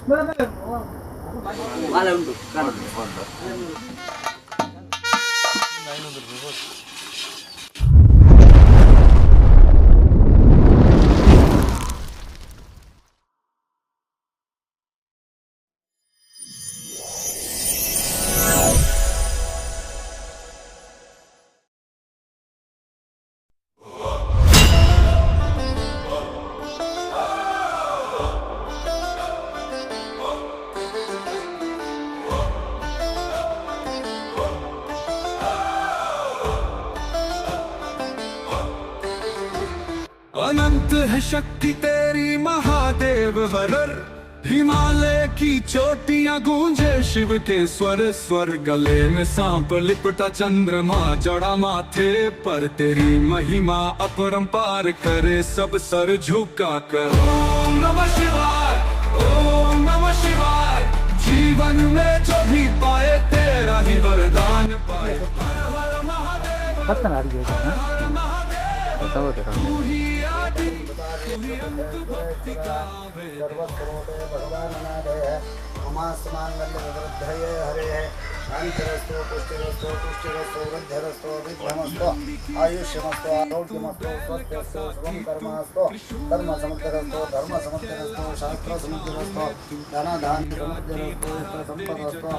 ಮಾಲೆ ಉಂಟು. अनंत है शक्ति तेरी महादेव हर हर। हिमालय की चोटियां गूंजे शिव के स्वर स्वर। गले में सांप लिपटा चंद्रमा जड़ा माथे पर। तेरी महिमा अपरंपार करे सब सर झुका कर। ओम नमः शिवाय, ओम नमः शिवाय। जीवन में जो भी पाए तेरा ही वरदान पाए। हर हर महादेव, हर महादेव, तू ही आदि, तू ही अंत, भक्ति का वेद। उमास्माङ्गल्यवृद्धये हरेः शान्तिरस्तु पुष्टिरस्तु तुष्टिरस्तु वृद्धिरस्तु विघ्नमस्तु आयुष्यमस्तु आरोग्यमस्तु स्वस्थ्यस्तु शुभं कर्मास्तु कर्म समुद्रस्तु धर्म समुद्रस्तु शास्त्र समुद्रस्तु धनधान्य समुद्रस्तु इष्टसम्पदस्तु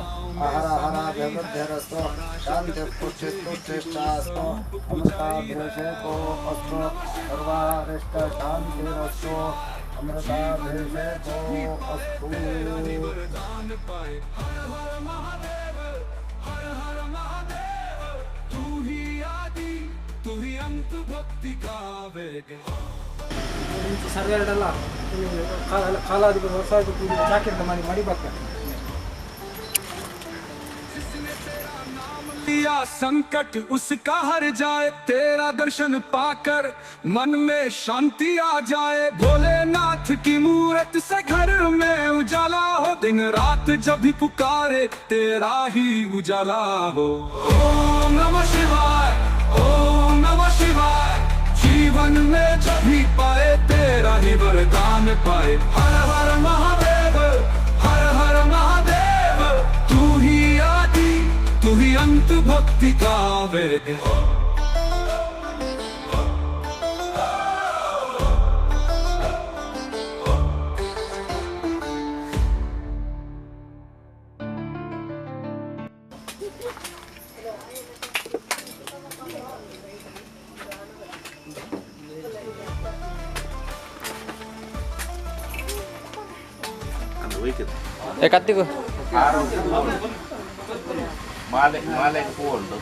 आहाराहाराभिवृद्धिरस्तु शान्तिः पुष्टिस्तुष्टिश्चास्तु अमृताभिषेको अस्तु सर्वारिष्टशान्तिरस्तु अमृताभिषेको अस्तु। वरदान पाए। हर हर महादेव, हर हर महादेव, तू ही आदि, तू ही अंत, भक्ति का वेग। ಸರ್ವೇರ್ಡೆಲ್ಲ ಕಾಲಾದಿ ವರ್ಷ ಚಾಕಿರ್ದ ಮಾಡಿ ಮಾಡಿ ಬರ್ತಾರೆ. लिया संकट उसका हर जाए। तेरा दर्शन पाकर मन में शांति आ जाए। भोलेनाथ की मूरत से घर में उजाला हो। दिन रात जब भी पुकारे तेरा ही उजाला हो। ओम नमः शिवाय, ओम नमः शिवाय। जीवन में जब भी पाए तेरा ही वरदान पाए। हर हर महादेव, हर हर महादेव, तू ही आदि, तू ही अंत, भक्ति का वेद। ಏ ಕತ್ತಿಗು ಮಾಲೆ ಮಾಲೆ ಹೂ ಉಂಟು.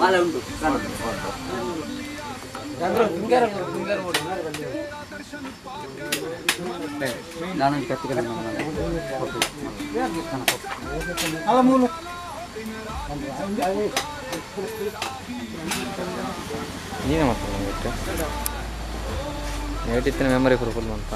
ಮಾಲೆ ಉಂಟು. ನಾನು ಕತ್ತಿಗೆ ಅಲ್ಲ ಮೂಲು. ನೀನೇ ಮಾತಾಡ ನೈಟ್ ಇತ್ತಿನ ಮೆಮೊರಿ ಫುಲ್ ಅಂತ.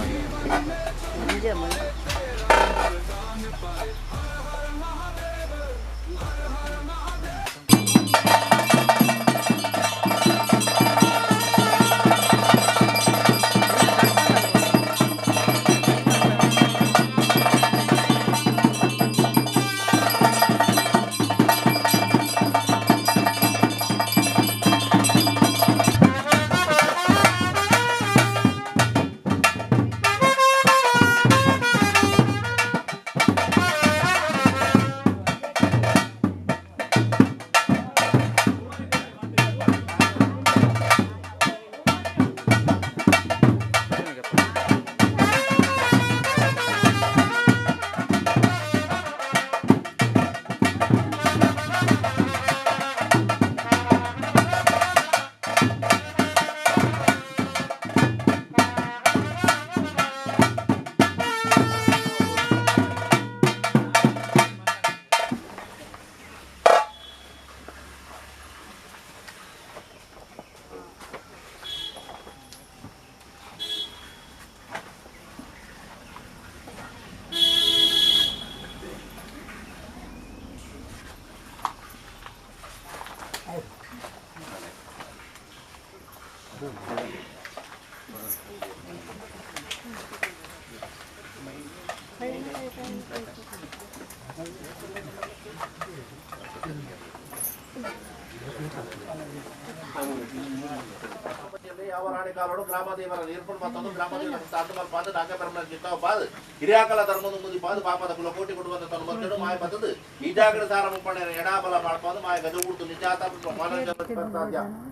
ಗ್ರಾಮದೇವರ ನೀರ್ಪುಣ್ ಮತ್ತೊಂದು ಗ್ರಾಮದೇವರ ತಾತಮಲ್ ಪಾದ ನಾಗಪರಮನ ಚಿತ್ತಾವ ಪಾದ ಹಿರಿಯಾಕಲ ಧರ್ಮದ ಮುದಿ ಪಾದ ಪಾಪದ ಕುಲ ಕೋಟಿ ಕೊಡುವಂತ ತನ್ನ ಮತ್ತಡು ಮಾಯ ಬತ್ತದು ಈಜಾಗಡ ಸಾರ ಮುಪ್ಪಣೆಯ ಎಡಾಬಲ ಮಾಡ್ಪಾದ ಮಾಯ ಗಜ ಉಡ್ದು ನಿಜಾತ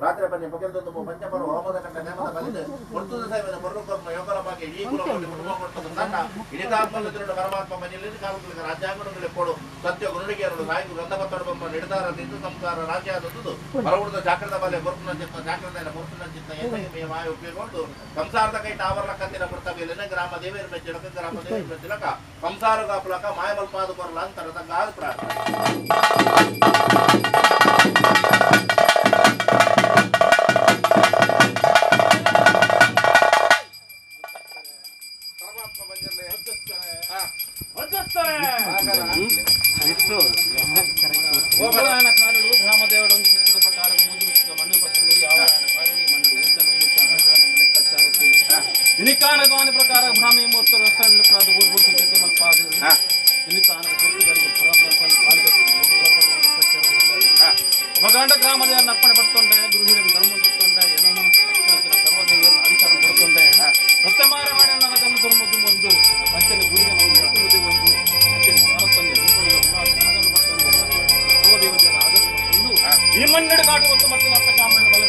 ರಾತ್ರಿ ಬನ್ನಿ ಪೊಗೆಲ್ದೊಂದು ಪಂಚಪರ ಹೋಮದ ಕಂಡ ನೇಮದ ಬಲಿದು ಕೊಡ್ತದ ಸೇವನ ಕೊರ್ರು ಕರ್ಮ ಯೋಗಲ ಬಾಗೆ ಈ ಕುಲ ಕೋಟಿ ಕುಟುಂಬ ಕೊಟ್ಟದ ತನ್ನ ಇಡಿತಾತ್ಮಲ್ಲ ಪರಮಾತ್ಮ ಮನೆಯಲ್ಲಿ ಕಾಲುಗಳಿಗೆ ರಾಜ್ಯಾಂಗಣಗಳಿಗೆ ಕೊಡು ಸತ್ಯ ಗುರುಡಿಗೆಯರು ಸಾಯಿಗು ಗಂಧ ಪತ್ತಡ ಬೊಮ್ಮ ನಿಡದಾರ ನಿಂತು ಸಂಸಾರ ರಾಜ್ಯ ಆದದ್ದು ಬರವುಡದ ಜಾಗ್ರದ ಬಲೆ ಕೊರ್ಪುನ ಚಿತ್ತ ಜಾಗ್ರದ ಕೊರ್ಪುನ ಚಿತ್ತ ಎನ್ನ ಮಾಯ ಉಪಯೋಗ ಸಂಸಾರದ ಕೈ ಟಾವರ್ಲ ಕತ್ತಿನ ಕೊಡ್ತಾ ಗ್ರಾಮ ದೇವೇರ ಮೆಚ್ಚಲಕ ಗ್ರಾಮ ದೇವೇರ ಮೆಚ್ಚಲಕ ಸಂಸಾರ ಕಾಪಲಕ ಮಾಯಮಲ್ಪಾದ ಕೊರಲ ಅಂತರ ಗಾದ ಪ್ರಾರ್ಥನೆ. ಪ್ರಕಾರ ಬ್ರಾಹ್ಮಿ ಮೂರ್ತ ಅವಗಾಂಡ ಗ್ರಾಮದ ಅರ್ಪಣೆ ಪಡ್ಕೊಂಡೆ ಗುರುಹಿರ ಧರ್ಮ ಪಡ್ಕೊಂಡೆ ಏನೋ ಸರ್ವದೇವಿಯನ್ನು ಅಧಿಕಾರ ಪಡ್ಕೊಂಡೆ ಸತ್ಯ ಮಾರ ಮಾಡಿ ನನ್ನ ಧರ್ಮದ್ದು ಒಂದು ಅಂಚನೆ ಗುರುಗೆ ನಾವು ಒಂದು ಅಂಚನೆ ಭಾರತಂಗೆ ಸರ್ವದೇವತೆಯನ್ನು ಆದರ ಪಡ್ಕೊಂಡು ಈ ಮನ್ನಡೆ ಕಾಡು ಮತ್ತು ಮತ್ತೆ ಅಪ್ಪ ಚಾಮುಂಡ ಬಲ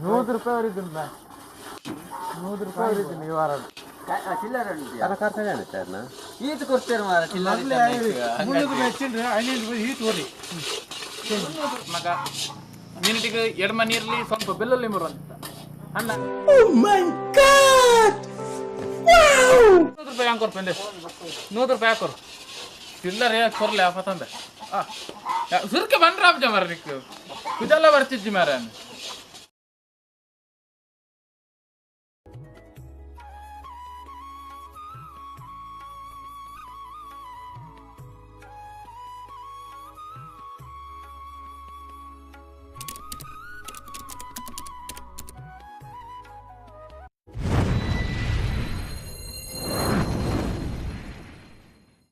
ನೂರು ರೂಪಾಯಿ ಅವರಿದ್ದೀನಿ 100 ರೂಪಾಯಿ ಅವರಿದ್ದೀನಿ ಈ ವಾರ. ಚಿಲ್ಲರೆ ಈತ ಕೊಡ್ತೇನೆ ಮಾರ ಚಿಲ್ಲರೆ. 300 ರೂಪಾಯಿ ಹೆಚ್ಚಿನ್ರಿ 500 ರೂಪಾಯಿ ಈತ್ ಕೊಡಿ. ಮಗ ಮಿನಿಟಿಗೆ ಎಡಮ ನೀರ್ಲಿ ಸ್ವಲ್ಪ ಬೆಲ್ಲಲ್ಲಿ ಮುರು ಅಂತ ಅಣ್ಣ. ನೂರು ರೂಪಾಯಿ ಹಾಕೋರ್ ಪೆಂಡೆ 100 ರೂಪಾಯಿ ಹಾಕೋರು ಚಿಲ್ಲರೆ ಕೊರ್ಲೆ ಪತಂದೆ. ಸುರ್ಕೆ ಬಂದ್ರ ಆಪ್ಜ ಮರ ನಿಕ್ಕು ಕುಜಲ್ಲ ಬರ್ತಿಜ್ಜಿ ಮಾರ.